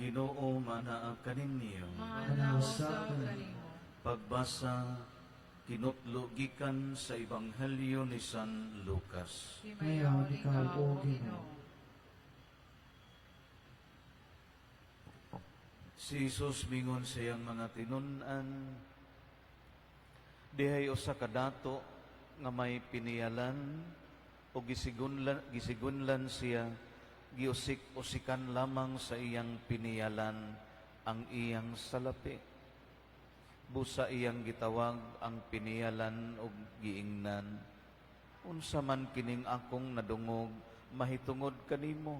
Ginoo manaa kaninyo. Maana usab kanimo. Pagbasa kinutlo gikan sa Ebanghelyo ni San Lucas. Himayaon ikaw, O Ginoo. Si Jesus mingon sa iyang mga tinun-an, dihay usa ka dato nga may piniyalan o gisigunlan siya, giusik-usikan lamang sa iyang piniyalan ang iyang salapi. Busa iyang gitawag ang piniyalan og giingnan, "Unsa man kining akong nadungog mahitungod kanimo?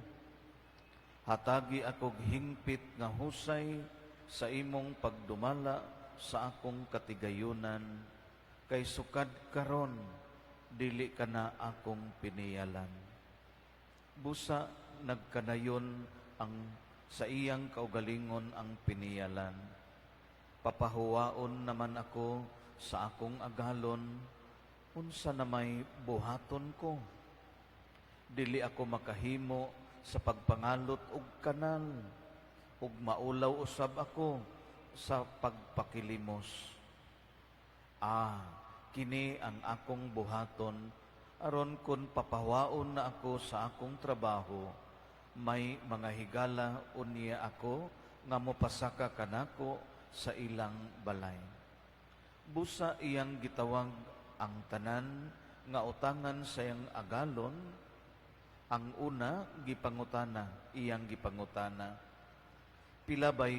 Hatagi akog hingpit nga husay sa imong pagdumala sa akong katigayunan, kay sukad karon dili ka na akong piniyalan." Busa nagkanayon ang sa iyang kaugalingon ang piniyalan, "Papahuwaon naman ako sa akong agalon, unsa na may buhaton ko? Dili ako makahimo sa pagpangalot og kanal, ug maulaw usab ako sa pagpakilimos. Ah, kini ang akong buhaton aron kun papahuwaon na ako sa akong trabaho, may mga higala unya ako nga mopasaka kanako sa ilang balay." Busa iyang gitawag ang tanan nga utangan sa iyang agalon. Ang una gipangutana, iyang gipangutana, "Pila bay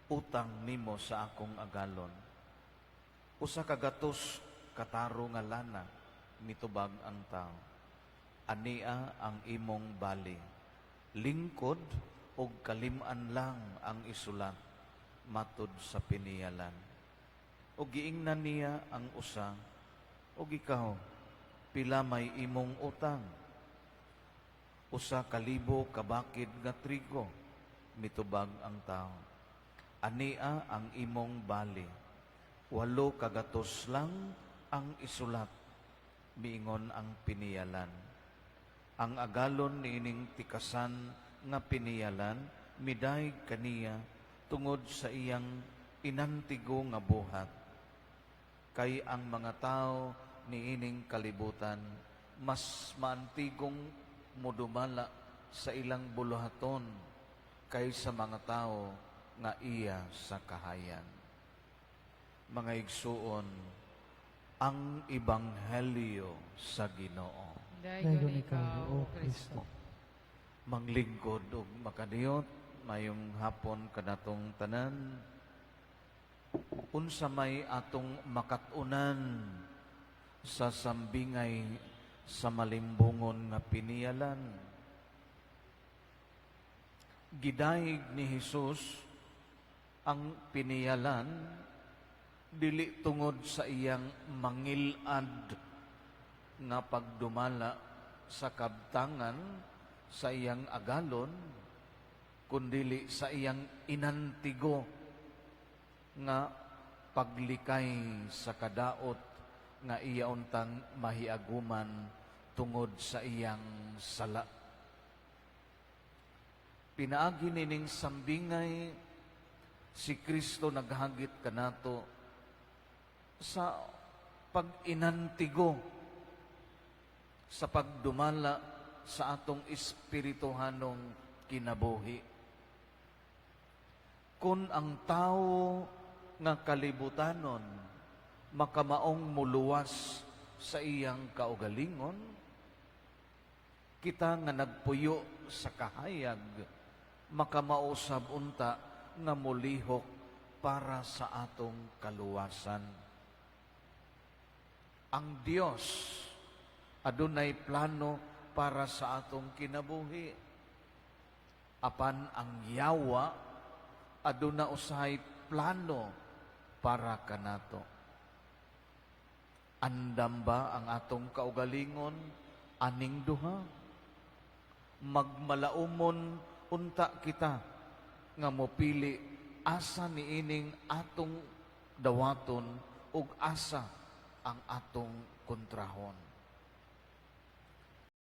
utang nimo sa akong agalon?" "100 kataro nga lana," mitubag ang tao. "Ania ang imong bali. Lingkod og kalim-an lang ang isulat," matud sa piniyalan. O giingnan niya ang usa, "Og ikaw, pila may imong utang?" "1,000 ka bakid nga trigo," mitubag ang tao. "Ania ang imong bali. 800 lang ang isulat," miingon ang piniyalan. Ang agalon niining tikasan nga piniyalan midayeg kaniya tungod sa iyang inantigo nga buhat. Kay ang mga tao niining kalibutan mas maantigong mudumala sa ilang buluhaton kaysa mga tao nga iya sa kahayan. Mga igsuon, ang Ebanghelyo sa Ginoo. Dayon ikaw, O Kristo. Manglingkod ug makadiyot, mayong hapon kanatong tanan. Unsa may atong makat-unan sa sambingay sa malimbungon nga piniyalan? Gidayeg ni Jesus ang piniyalan dili tungod sa iyang mangilad nga pagdumala sa kabtangan sa iyang agalon, kundili sa iyang inantigo nga paglikay sa kadaot nga iya untang mahiaguman tungod sa iyang sala. Pinaagi nining sambingay, si Kristo naghagit kanato sa pag-inantigo sa pagdumala sa atong espirituhanong kinabuhi. Kung ang tao nga kalibutanon makamaong muluwas sa iyang kaugalingon, kita nga nagpuyo sa kahayag makamausab unta nga mulihok para sa atong kaluwasan. Ang Dios adunay plano para sa atong kinabuhi. Apan ang yawa aduna usahay plano para kanato. Andam ba ang atong kaugalingon aning duha? Magmalaumon unta kita nga mopili asa niining atong dawaton ug asa ang atong kontrahon.